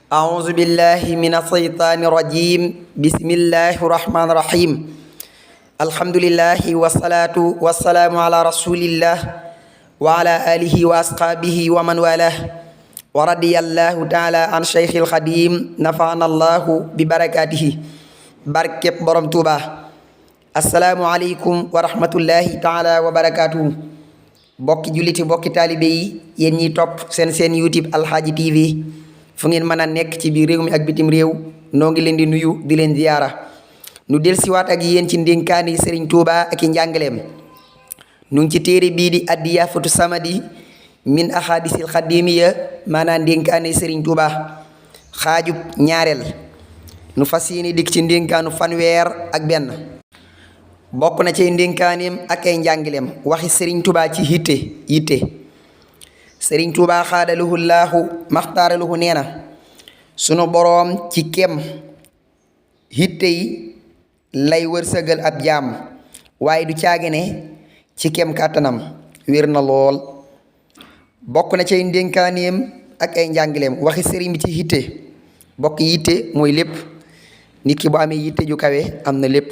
أعوذ بالله من الشيطان الرجيم بسم الله الرحمن الرحيم الحمد لله والصلاة والسلام على رسول الله وعلى آله وأصحابه ومن والاه ورضي الله تعالى عن شيخ الخديم نفعنا الله ببركاته بركة برم توبا السلام عليكم ورحمة الله تعالى وبركاته bokki julliti bokki taalibe yi yéen ñiy topp seen YouTube Alxaaji TV fu ngeen mën a nekk ci biir réew mi ak bitim réew noo ngi leen di nuyu di leen ziyaara nu dellusiwaat ak yéen ci ndénkaani Serigne Touba ak i njàngaleem nu ngi ci téere bii di Ad-Diyaafatu Samadi min ahadisil xadimiya maanaam ndénkaani Serigne Touba xaajub ñaareel nu fas yéene dikk ci ndénkaanu fanweer ak benn bokk na ci ndénkaaneem ak ay njàngaleem waxi Serigne Touba ci yitte Serigne Touba xaadaluhu laahu maxtaaraluhu nee na sunu boroom ci kem yitte yi lay wërsëgal ab jaam waaye du caage ne ci kem kàttanam wér na lool bokk na ci ndénkaaneem ak ay njàngaleem waxi Serigne bi ci yitte bokk yitte mooy lépp nit ki bu amee yitte ju kawe am na lépp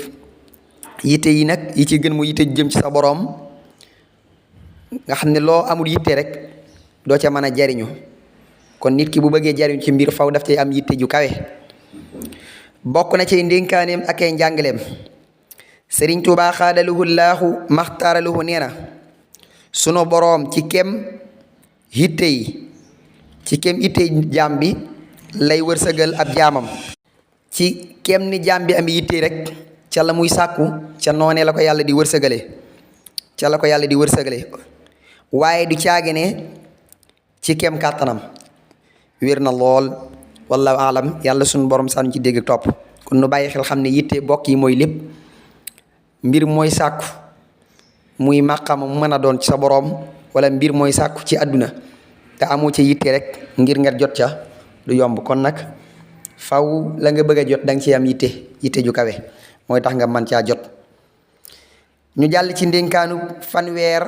yitte yi nag yi ci gën mu yitte jëm ci sa boroom nga xam ne loo amul yitte rek doo ca mën a jariñu kon nit ki bu bëggee jariñu ci mbir faw daf cay am yitte ju kawe bokk na ci ndénkaaneem ak ay njàngaleem Sëriñ Tuubaa xaadaluhu laahu maxtaaraluhu nee na sunu boroom ci kem yitte yi ci kem yitte jaam bi lay wërsëgal ab jaamam ci kem ni jaam bi am yitte rek ca la muy sàkku ca noonee la ko yàlla di wërsëgale waaye du caage ne ci kem kàttanam wér na lool wallahu alam yàlla sunu borom sànni ci dégg topp kon nu bàyyi xel xam ne yitte bokk yi mooy lépp mbir mooy sàkku muy màqama mu mën a doon ci sa borom wala mbir mooy sàkku ci àdduna te amoo ca yitte rek ngir nga jot ca du yomb kon nag faw la nga bëgg a jot danga ci am yitte ju kawe mooy tax nga mën caa jot ñu jàll ci ndénkaanu fanweer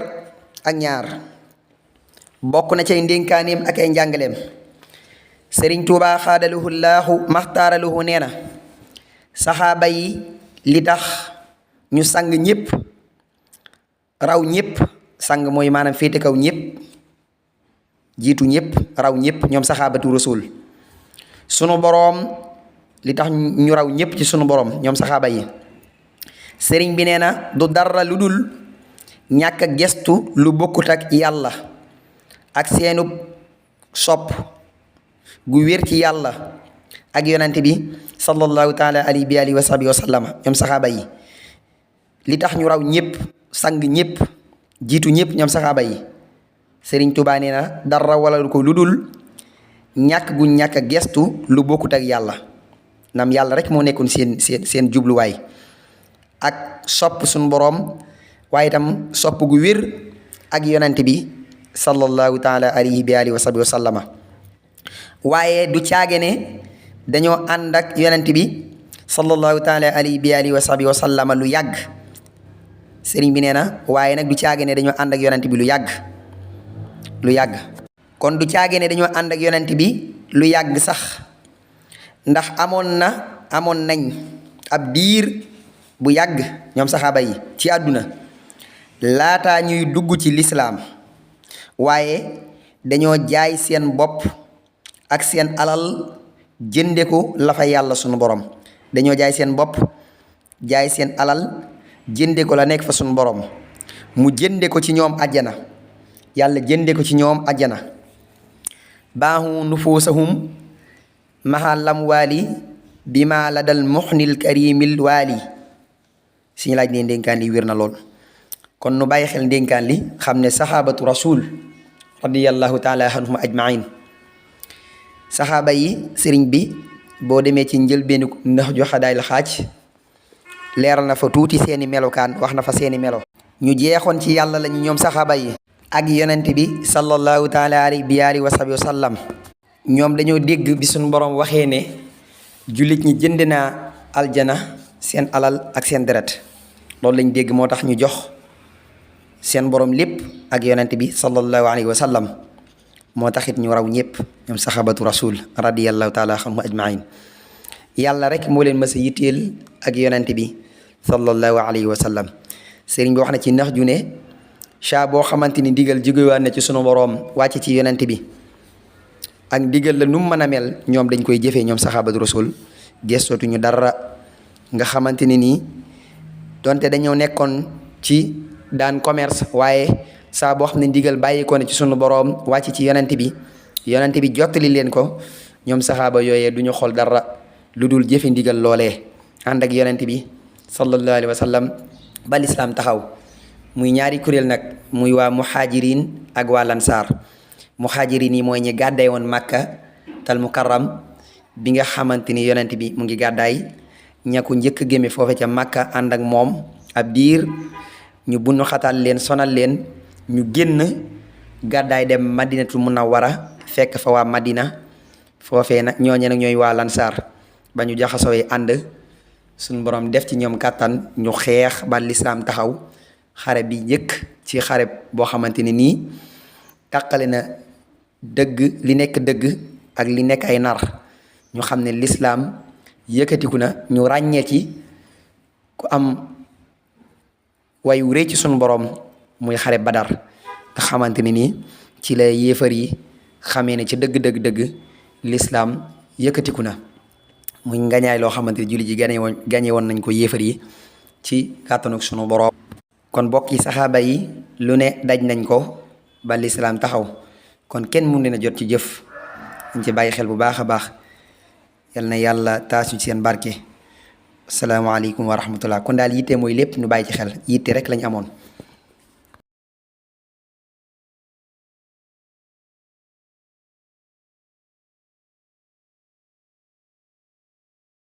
ak ñaar bokk na cay ndénkaaneem ak ay njàngaleem Sëriñ Tuubaa xaadaluhu laahu maxtaaraluhu nee na saxaaba yi li tax ñu sang ñépp raw ñépp sang mooy maanaam féete kaw ñépp jiitu ñépp raw ñépp ñoom saxaabatu rasul sunu boroom li tax ñu raw ñépp ci sunu boroom ñoom saxaaba yi sëriñ bi nee na du dara lu dul ñàkk a gestu lu bokkut ak yàlla ak seenu sopp gu wér ci yàlla ak yonante bi sallallahu taala alayhi bi alihi wa sahbihi wa sallama ñoom saxaaba yi li tax ñu raw ñépp sang ñépp jiitu ñépp ñoom saxaaba yi sëriñ Tuubaa nee na dara wala ko lu dul ñàkk gu ñàkk a gestu lu bokkut ak yàlla nam yàlla rek moo nekkoon seen jubluwaay ak sopp suñu boroom waaye itam sopp gu wér ak yonante bi sallallahu taala alayhi bi alihi wa sahbihi wa sallama waaye du caage ne dañoo ànd ak yonante bi sallallahu taala alayhi bi alihi wa sahbihi wa sallama lu yàgg sëriñ bi nee na waaye nag du caage ne dañoo ànd ak yonante bi lu yàgg kon du caage ne dañoo ànd ak yonante bi lu yàgg sax ndax amoon nañ ab diir bu yàgg ñoom saxaaba yi ci àdduna laataa ñuy dugg ci lislaam waaye dañoo jaay seen bopp ak seen alal jënde ko la fa yàlla sunu borom dañoo jaay seen bopp jaay seen alal jënde ko la nekk fa sunu borom mu jënde ko ci ñoom àjjana yàlla jënde ko ci ñoom àjjana baaxu nufuusahum mahal amwaali bi ma la dal muxnil karimil waali suñu laaj ne ndénkaan li wér na lool kon nu bàyyi xel ndénkaan li xam ne saxaabatu rasul radiyallahu taala anhum ajmain saxaaba yi sëriñ bi boo demee ci njëlbéenu ndax joxadaay la xaaj leeral na fa tuuti seeni melokaan wax na fa seeni melo ñu jeexoon ci yàlla lañu ñoom saxaaba yi ak yonent bi sallallahu taala alayhi bi alihi wa sahbihi wa sallam ñoom dañoo dégg bi suñu borom waxee ne jullit ñi jënd naa aljana seen alal ak seen deret loolu lañ dégg moo tax ñu jox seen borom lépp ak yonent bi sallallahu alayhi wa sallam moo taxit ñu raw ñëpp ñoom saxaabatu rasul radiyallahu taala anhum ajmain yàlla rek moo leen mës a yitteel ak yonent bi sallallahu alayhi wa sallam sëriñ bi wax na ci nax ju ne saa boo xamante ni ndigal jógewaat na ci sunu boroom wàcc ci yonent bi ak ndigal la nu mu mën a mel ñoom dañ koy jëfee ñoom saxaabatu rasul gestootuñu dara nga xamante ni nii donte dañoo nekkoon ci daan commerce waaye saa boo xam ne ndigal bàyyi ko ne ci sunu boroom wàcc ci yonent bi jottali leen ko ñoom saxaaba yooyee du ñu xool dara lu dul jëfe ndigal loolee ànd ak yonent bi sallallahu alayhi wa sallam ba lislaam taxaw muy ñaari kuréel nag muy waa muhajirin ak waa lansaar muhajirin yi mooy ñi gàdday woon màkka tal mukarram bi nga xamante ni yonent bi mu ngi gàddaay ña ko njëkk gémme foofe ca màkka ànd ak moom ab diir ñu bunu xatal leen sonal leen ñu génn gàddaay dem madinatul munawwara fekk fa waa madina foofee nag ñooñe nag ñooy waa lansaar ba ñu jaxasooy ànd suñu borom def ci ñoom kàttan ñu xeex ba lislaam taxaw xare bi njëkk ci xare boo xamante ni nii tàqale na dëgg li nekk dëgg ak li nekk ay nar ñu xam ne lislaam yëkkatiku na ñu ràññee ci ku am wayu rëy ci sunu borom muy xare badar nga xamante ni nii ci la yéefar yi xamee ne ci dëgg lislaam yëkkatiku na muy ngañaay loo xamante ni julli ji gañe woon nañ ko yéefar yi ci kàttanuk sunu borom. kon bokk yi saxaaba yi lu ne daj nañ ko ba lislaam taxaw kon kenn mun leen a jot ci jëf ñu ci bàyyi xel bu baax a baax yal na yàlla taas ñu ci seen barke. asalaamaaleykum wa rahmatullah kon daal yitte mooy lépp ñu bàyyi ci xel yitte rek lañ amoon.